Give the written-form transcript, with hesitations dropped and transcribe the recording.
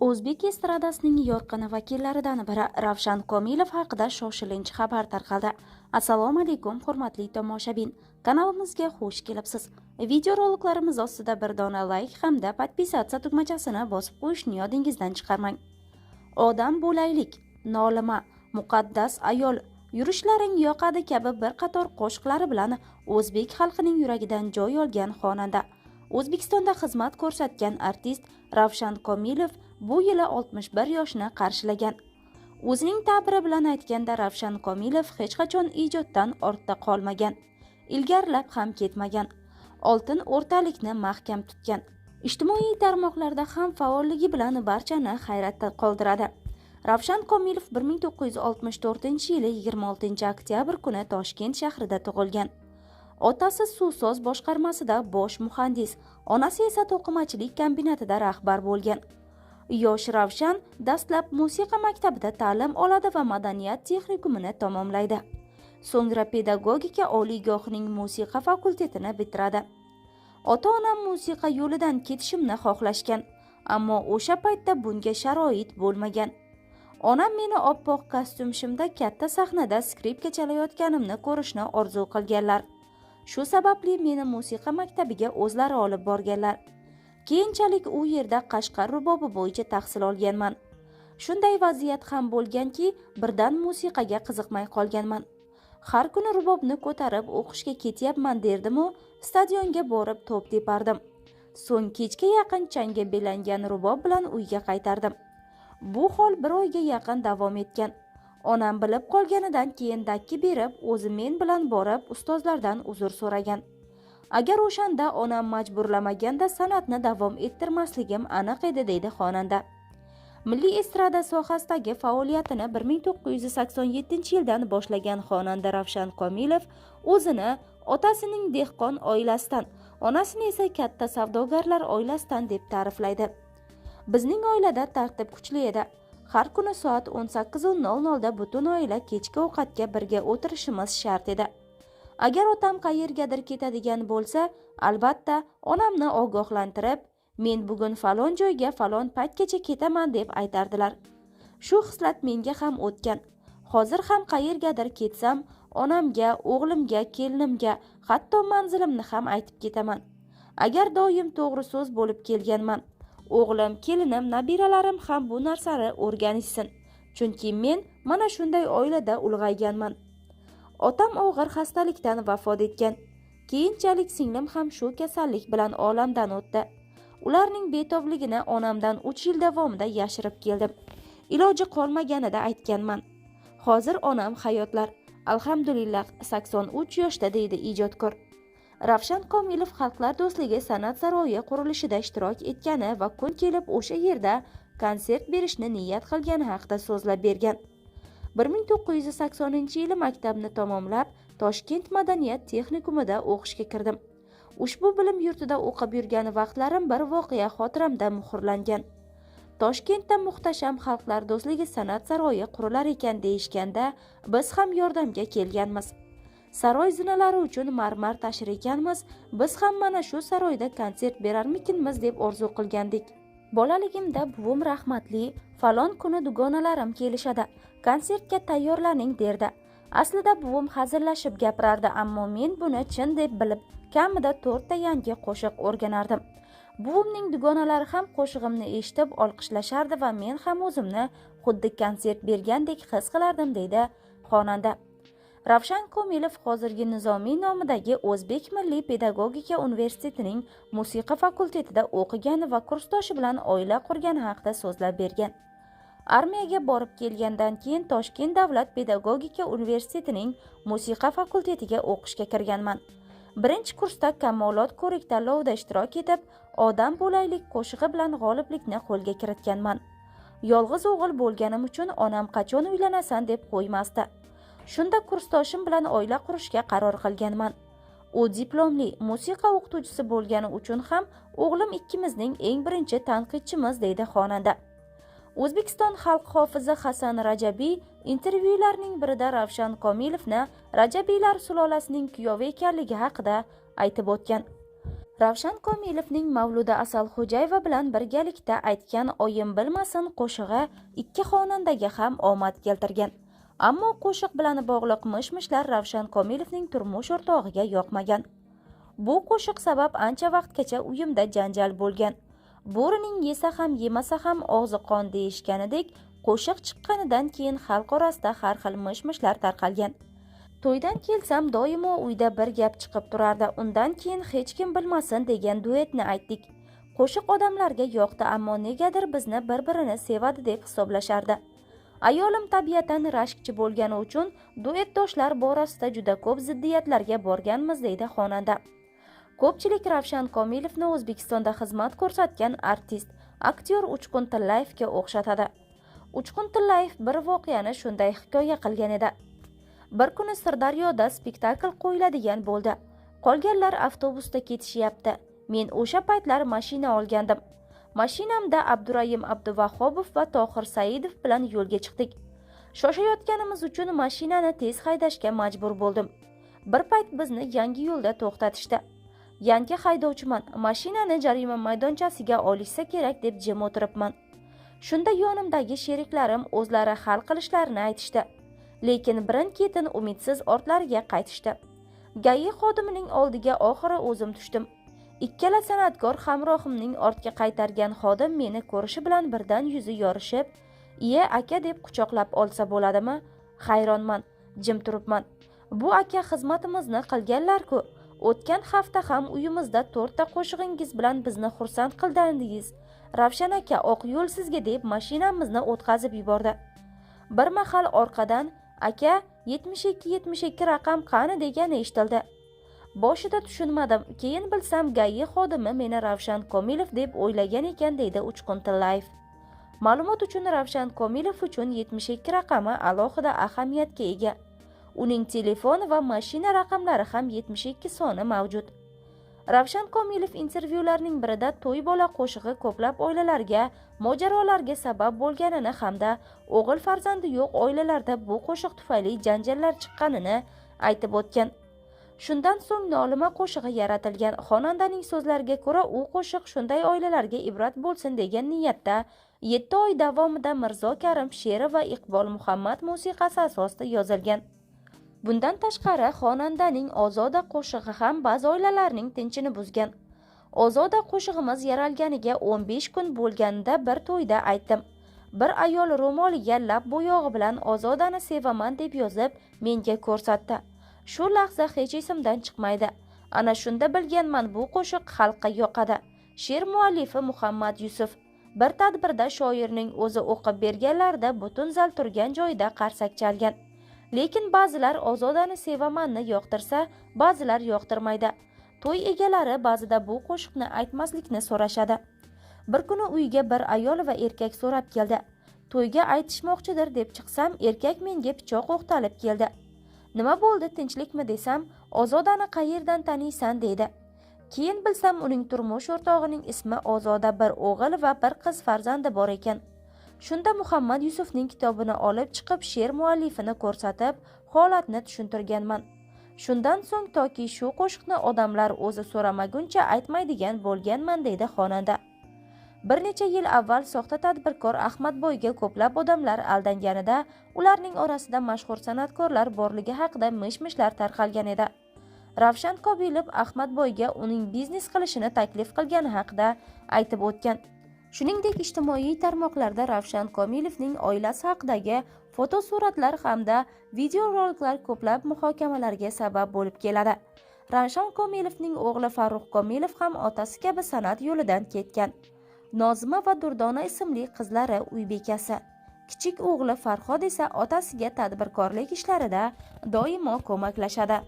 O'zbek estradasining yorqin vakillaridan biri Ravshan Komilov haqida shoshilinch xabar tarqaldi. Assalomu alaykum, hurmatli tomoshabin. Kanalimizga xush kelibsiz. Videoroliklarimiz ostida bir dona like hamda подписаться tugmachasini bosib qo'yishni yodingizdan chiqarmang. Odam bo'laylik, Nolima, Muqaddas ayol, Yurishlaring yoqadi kabi bir qator qo'shiqlari bilan o'zbek xalqining yuragidan joy olgan xonanda, O'zbekistonda xizmat ko'rsatgan artist Ravshan Komilov bu yili 61 yoshni qarshilagan. O'zining ta'biri bilan aytganda, Ravshan Komilov hech qachon ijoddan ortda qolmagan, ilgarilab ham ketmagan, oltin o'rtalikni mahkam tutgan. Ijtimoiy tarmoqlarda ham faolligi bilan barchani hayratda qoldiradi. Ravshan Komilov 1964 yili 26 oktyabr kuni Toshkent shahrida tug'ilgan. Otasi suvsoz boshqarmasida bosh muhandis, onasi esa to'qimachilik kombinatida rahbar bo'lgan. Yosh Ravshan dastlab musiqa maktabida ta'lim oladi va madaniyat texnikumini tamomlaydi. So'ngra pedagogika oliygohining musiqa fakultetini bitiradi. Ota-onam musiqa yo'lidan ketishimni xohlashgan, ammo o'sha paytda bunga sharoit bo'lmagan. Onam meni oppoq kostyum shimda katta sahnada skripka chalayotganimni ko'rishni orzu qilganlar. Shu sababli meni musiqa maktabiga o'zlari olib borganlar. Keyinchalik u yerda qashqar rubobi bo'yicha tahsil olganman. Shunday vaziyat ham bo'lganki, birdan musiqaga qiziqmay qolganman. Har kuni rubobni ko'tarib o'qishga ketyapman derdimu, stadionga borib to'p tepardim. So'ng kechga yaqin changga belangan rubob bilan uyga qaytardim. Bu hol bir oyga yaqin davom etgan. Onam bilib qolganidan keyin dakki berib, o'zi men bilan borib ustozlardan uzr so'ragan. Agar o'shanda onam majburlamaganda, san'atni davom ettirmasligim aniq edi, deydi xonanda. Milliy estrada sohasidagi faoliyatini 1987 yildan boshlagan xonanda Ravshan Komilov o'zini otasining dehqon oilasidan, onasini esa katta savdogarlar oilasidan deb ta'riflaydi. Bizning oilada tartib kuchli edi. Har kuni soat 18:00 da butun oila kechki ovqatga birga o'tirishimiz shart edi. Agar otam qayergadir ketadigan bo'lsa, albatta onamni ogohlantirib, men bugun falon joyga falon paytgacha ketaman deb aytardilar. Shu xislat menga ham o'tgan. Hozir ham qayergadir ketsam, onamga, o'g'limga, kelinimga hatto manzilimni ham aytib ketaman. Agar doim to'g'ri so'z bo'lib kelganman. O'g'lim, kelinim, nabiralarim ham bu narsani o'rganishsin, chunki men mana shunday oilada ulg'ayganman. Otam og'ir xastalikdan vafot etgan. Keyinchalik singlim ham shu kasallik bilan olamdan o'tdi. Ularning betobligini onamdan 3 yil davomida yashirib keldim. Iloji qolmaganida aytganman. Hozir onam hayotlar, alhamdulillah, 83 yoshda, deydi ijodkor. Ravshan Komilov Xalqlar do'stligi san'at saroyi qurilishida ishtirok etgani va kun kelib o'sha yerda konsert berishni niyat qilgani haqida so'zlab bergan. 1980 yili maktabni tamomlab, Toshkent madaniyat texnikumida o'qishga kirdim. Ushbu bilim yurtida o'qib yurgan vaqtlarim bir voqea xotiramda muhrlangan. Toshkentda muhtasham Xalqlar do'stligi san'at saroyi qurilar ekan deyishganda, biz ham yordamga kelganmiz. Saroy zinalari uchun marmar tashir ekanmiz, biz ham mana shu saroyda konsert berarmikinmiz deb orzu qilgandik. Bolaligimda buvim rahmatli falon kuni dugonalarim kelishadi, konsertga tayyorlaning derdi. Aslida buvim hazillashib gapirardi, ammo men buni chin deb bilib, kamida 4 ta yangi qo'shiq o'rganardim. Buvimning dugonalari ham qo'shig'imni eshitib olqishlashardi va men ham o'zimni xuddi konsert bergandek his qilardim, deydi xonanda. Ravshan Komilov hozirgi Nizomiy nomidagi O'zbek milliy pedagogika universitetining musiqa fakultetida o'qigan va kursdoshi bilan oila qurgani haqida so'zlab bergan. Armiyaga borib kelgandan keyin Toshkent davlat pedagogika universitetining musiqa fakultetiga o'qishga kirganman. Birinchi kursda Kamolot ko'rik tanlovida ishtirok etib, Odam bo'laylik qo'shig'i bilan g'oliblikni qo'lga kiritganman. Yolg'iz o'g'il bo'lganim uchun onam qachon uylanasan deb qo'ymasdi. Shunda kursdoshim bilan oila qurishga qaror qilganman. U diplomli musiqa o'qituvchisi bo'lgani uchun ham o'g'lim ikkimizning eng birinchi tanqidchimiz, deydi xonanda. O'zbekiston xalq hofizi Hasan Rajabiy intervyularning birida Ravshan Komilovni Rajabiylar sulolasining kuyovi ekanligi haqida aytib o'tgan. Ravshan Komilovning Mavluda Asalxo'jayeva bilan birgalikda aytgan "Oyim bilmasin" qo'shig'i ikki xonandaga ham omad keltirgan. Ammo qo'shiq bilan bog'liq mish-mishlar Ravshan Komilovning turmush o'rtog'iga yoqmagan. Bu qo'shiq sabab ancha vaqtgacha uyimda janjal bo'lgan. Bo'rining yesa ham yemasa ham og'zi qon deyishganidek, qo'shiq chiqqanidan keyin xalq orasida har xil mish-mishlar tarqalgan. To'ydan kelsam doimo uyda bir gap chiqib turardi. Undan keyin "Hech kim bilmasin" degan duetni aytdik. Qo'shiq odamlarga yoqdi, ammo negadir bizni bir-birini sevadi deb hisoblashardi. Ayolim tabiatan rashkchi bo'lgani uchun duetdoshlar borasida juda ko'p ziddiyatlarga borganmiz, deydi xonanda. Ko'pchilik Ravshan Komilovni O'zbekistonda xizmat ko'rsatgan artist, aktyor Uchqun Tillayevga o'xshatadi. Uchqun Tillayev bir voqeani shunday hikoya qilgan edi. Bir kuni Sirdaryoda spektakl qo'yiladigan bo'ldi. Qolganlar avtobusda ketishyapti. Men o'sha paytlar mashina olgandim. Mashinamda Abdurayim Abduvahobov va Tohir Saidov bilan yo'lga chiqdik. Shoshayotganimiz uchun mashinani tez haydashga majbur bo'ldim. Bir payt bizni yangi yo'lda to'xtatishdi. Yangi haydovchiman, mashinani jarima maydonchasiga olishsa kerak deb jim o'tiribman. Shunda yonimdagi sheriklarim o'zlari hal qilishlarini aytishdi. Lekin birin-ketin umidsiz ortlariga qaytishdi. GAI xodimining oldiga oxiri o'zim tushdim. Ikkala san'atkor hamrohimning ortga qaytargan xodim meni ko'rishi bilan birdan yuzi yorishib, "Iye, aka" deb quchoqlab olsa bo'ladimi? Hayronman, jim turibman. Bu aka xizmatimizni qilganlar-ku. O'tgan hafta ham uyimizda 4 ta qo'shig'ingiz bilan bizni xursand qildingiz. Ravshan aka, oq yo'l sizga deb mashinamizni o'tkazib yubordi. Bir mahal orqadan "Aka, 72 72 raqam qani?" degani eshitildi. Boshida tushunmadim, keyin bilsam GAI xodimi meni Ravshan Komilov deb o'ylagan ekan, deydi Uchqun Tillayev. Ma'lumot uchun, Ravshan Komilov uchun 72 raqami alohida ahamiyatga ega. Uning telefon va mashina raqamlari ham 72 soni mavjud. Ravshan Komilov intervyularning birida "To'y bola" qo'shig'i ko'plab oilalarga mojarolarga sabab bo'lganini hamda o'g'il farzandi yo'q oilalarda bu qo'shiq tufayli janjallar chiqqanini aytib o'tgan. Shundan so'ng "Nolima" qo'shig'i yaratilgan. Xonandaning so'zlariga ko'ra, u qo'shiq shunday oilalarga ibrat bo'lsin degan niyatda 7 oy davomida Mirzo Karim she'ri va Iqbol Muhammad musiqasi asosida yozilgan. Bundan tashqari, xonandaning "Ozoda" qo'shig'i ham ba'zi oilalarning tinchini buzgan. "Ozoda" qo'shig'imiz yaralganiga 15 kun bo'lganida bir to'yda aytdim. Bir ayol ro'moliga lab bo'yog'i bilan "Ozodani sevaman" deb yozib, menga ko'rsatdi. Shu lahza hech esimdan chiqmaydi. Ana shunda bilganman, bu qo'shiq xalqqa yoqadi. She'r muallifi Muhammad Yusuf. Bir tadbirda shoirning o'zi o'qib berganlarida butun zal turgan joyida qarsak chalgan. Lekin ba'zilar "Ozodani sevamanni" yoqtirsa, ba'zilar yoqtirmaydi. To'y egalari ba'zida bu qo'shiqni aytmaslikni so'rashadi. Bir kuni uyga bir ayol va erkak so'rab keldi. To'yga aytishmoqchidir deb chiqsam, erkak menga pichoq o'qtalib keldi. Nima bo'ldi, tinchlikmi desam, "Ozodani qayerdan taniysan?" deydi. Keyin bilsam, uning turmush o'rtog'ining ismi Ozoda, bir o'g'il va bir qiz farzandi bor ekan. Shunda Muhammad Yusufning kitobini olib chiqib, she'r muallifini ko'rsatib, holatni tushuntirganman. Shundan so'ng toki shu qo'shiqni odamlar o'zi so'ramaguncha aytmaydigan bo'lganman, deydi xonanda. Bir necha yil avval soxta tadbirkor Ahmadboyga ko'plab odamlar aldanganida ularning orasida mashhur san'atkorlar borligi haqida mish-mishlar tarqalgan edi. Ravshan Komilov Ahmadboyga uning biznes qilishini taklif qilgani haqida aytib o'tgan. Shuningdek, ijtimoiy tarmoqlarda Ravshan Komilovning oilasi haqidagi fotosuratlar hamda videoroliklar ko'plab muhokamalarga sabab bo'lib keladi. Ravshan Komilovning o'g'li Farruh Komilov ham otasi kabi san'at yo'lidan ketgan. Nozima va Durdona ismli qizlari uy bekasi. Kichik o'g'li Farhod esa otasiga tadbirkorlik ishlarida doimo ko'maklashadi.